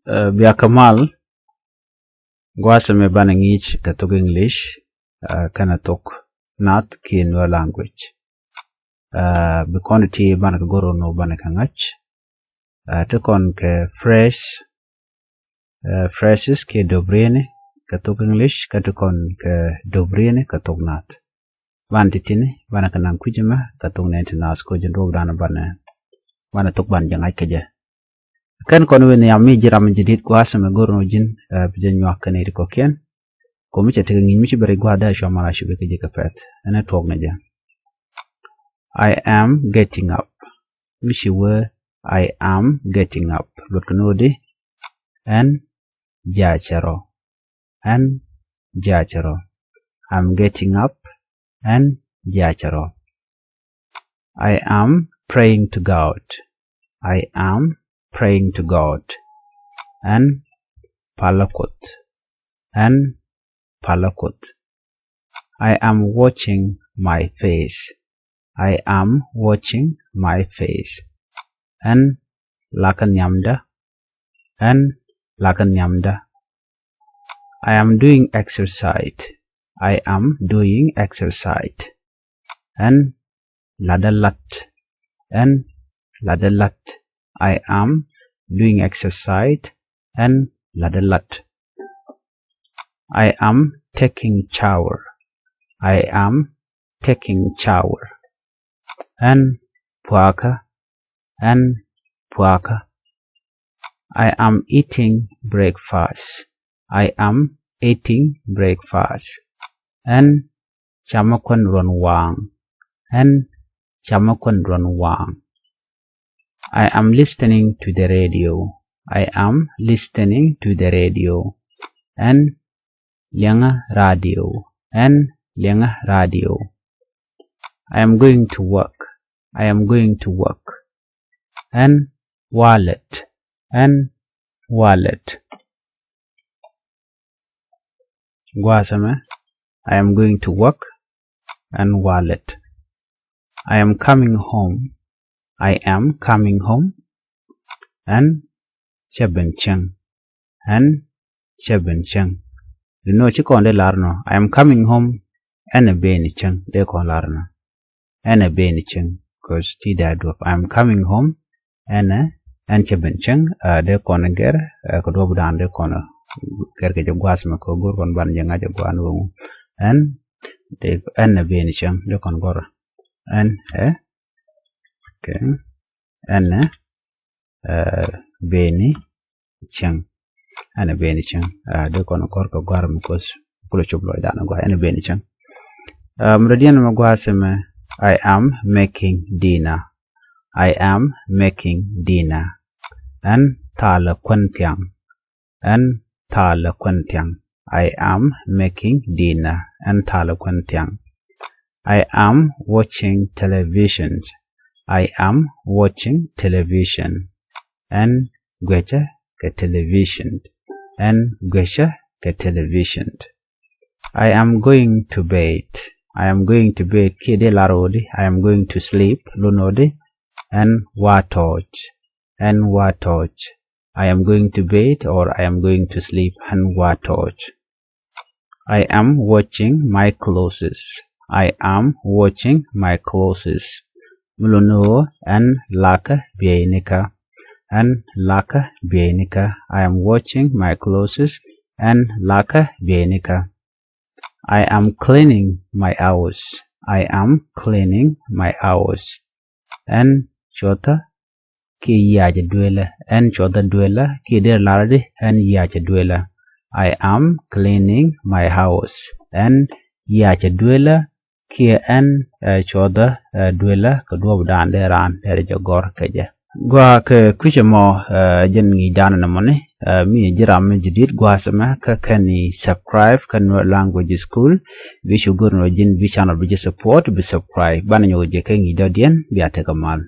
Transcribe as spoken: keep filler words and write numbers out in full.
Bia kɛ mal. Gua̱a̱th ɛmɛ banɛ ŋi̱i̱c kɛ thok English kɛnɛ thok Naath kiɛ Nuer language. Bi kɔn ti banɛ kɛ go̱r ɣöö banɛ kɛ ŋa̱c. Ti kɔn kɛ phrase, phrases kiɛ dobrieni kɛ thok English, kä ti kɔn kɛ dobrieni kɛ thok Naath. Banɛ ti tini banɛ kɛ naŋ kui̱c ɛmɛ kɛ thok nɛɛni ti Naath, kɛ ɣöö ji̱n duɔ̱ɔ̱p dan banɛ, banɛ thok banɛ jɛ ŋa̱c kɛ jɛ. Kɛn kɔn wi̱n nhiam mi ji̱ ram mi ji̱ di̱t gua̱a̱th ɛmɛ go̱r ni ɣöö ji̱n bi jɛ nyuak kɛ nɛy ti kɔ̱kiɛn. Kɛ ɣöö mi cɛ tekɛ ŋi̱i̱c mi ci bɛ rɛc gua̱a̱th dee cua mal a cupɛ kɛ ji̱ kɛ pɛ̈th. Ɛn ɛ tuɔɔk ni jɛ. I am getting up. Mi ci wee I am getting up, luɔtkɛ ni ɣöö di ɛn jiacɛ rɔ. Ɛn jiacɛ rɔ. I'm getting up. Ɛn jiacɛ rɔ. I am praying to God. I am praying to God. Ɛn palä Kuoth. Ɛn palä Kuoth. I am washing my face. I am washing my face. Ɛn lakä nhiamdä. Ɛn lakä nhiamdä. I am doing exercise. I am doing exercise. Ɛn la̱tdä la̱t. Ɛn la̱tdä la̱t. I am doing exercise. Ɛn la̱tdä la̱t. I am taking shower. I am taking shower. Ɛn puakä. Ɛn puakä. I am eating breakfast. I am eating breakfast. Ɛn camä kuän ruɔ̱n waaŋ. Ɛn camä kuän ruɔ̱n waaŋ. I am listening to the radio. I am listening to the radio. Ɛn liɛŋä radio. Ɛn liɛŋä radio. I am going to work. I am going to work. Ɛn walɛt. Ɛn walɛt. Gua̱a̱th ɛmɛ. I am going to work. Ɛn walɛt. I am coming home. I am coming home. Ɛn cä ben cäŋ. Ɛn cä ben cäŋ. Di nɔ ci kɔn dee lar nɔ, I am coming home. Ɛn ɛ ben cäŋ, dee kɔn lar nɔ. Ɛn ɛ ben cäŋ, cause ti dee a duɔp. I am coming home. Ɛn ɛ, ɛn cä ben cäŋ. Dee kɔn gɛr kɛ duɔp dan, dee kɔn gɛr kɛ jɛ gua̱a̱th mɛ kɛ go̱r kɔn ban jɛ ŋa̱c jɛ gua̱a̱n wä ŋu. Ɛn, dee, ɛn ɛ ben cäŋ, dee kɔn gɔr. Ɛn ɛ, okay. Ɛn ɛ beni cäŋ. Ɛn ɛ beni cäŋ. Dee kɔn kɔr kɛ gua̱r mi kuɔth kulɛ cop lɔcdan gua̱r. Ɛn ɛ beni cäŋ. Mi dɔ̱diɛn mɛ gua̱a̱th ɛmɛ, I am making dinner. I am making dinner. Ɛn thalɛ kuän thiaŋ. Ɛn thalɛ kuän thiaŋ. I am making dinner. Ɛn thalɛ kuän thiaŋ. I am watching television. I am watching television. Ɛn guɛcä kɛ television. Ɛn guɛcä kɛ television. I am going to bed. I am going to bed. Kiɛ dee lar ɣöö di, I am going to sleep. Lun ɣöö di, ɛn wa tɔɔc. Ɛn wa tɔɔc. I am going to bed or I am going to sleep. Ɛn wa tɔɔc. I am watching my clothes. I am watching my clothes. Mi luni ɣöö ɛn lakä bieynikä. Ɛn lakä bieynikä. I am watching my clothes. Ɛn lakä bieynikä. I am cleaning my house. I am cleaning my house. Ɛn cuɔthä kiɛ yiacä duelä. Ɛn cuɔthä duelä kiɛ dee lar di, ɛn yiacä duelä. I am cleaning my house. Ɛn yiacä duelä kiɛ ɛn cuɔthä duelä kɛ duɔ̱ɔ̱p dan dee raan dee jɛ gɔr kɛ jɛ. Gua kɛ kui̱cä mɔ, jɛn ŋi̱i̱c dan nɛ mɔni. Mi ji̱ ram mi ji̱ di̱t gua̱a̱th ɛmɛ kä kɛn i̱ subscribe kä Nuer Language School. Bi cu go̱r ni wä ji̱n bi channel bi ji̱ support, bi subscribe. Banɛ nyɔk jɛ kɛ ŋi̱i̱c dɔ̱diɛn, bia tekɛ mal.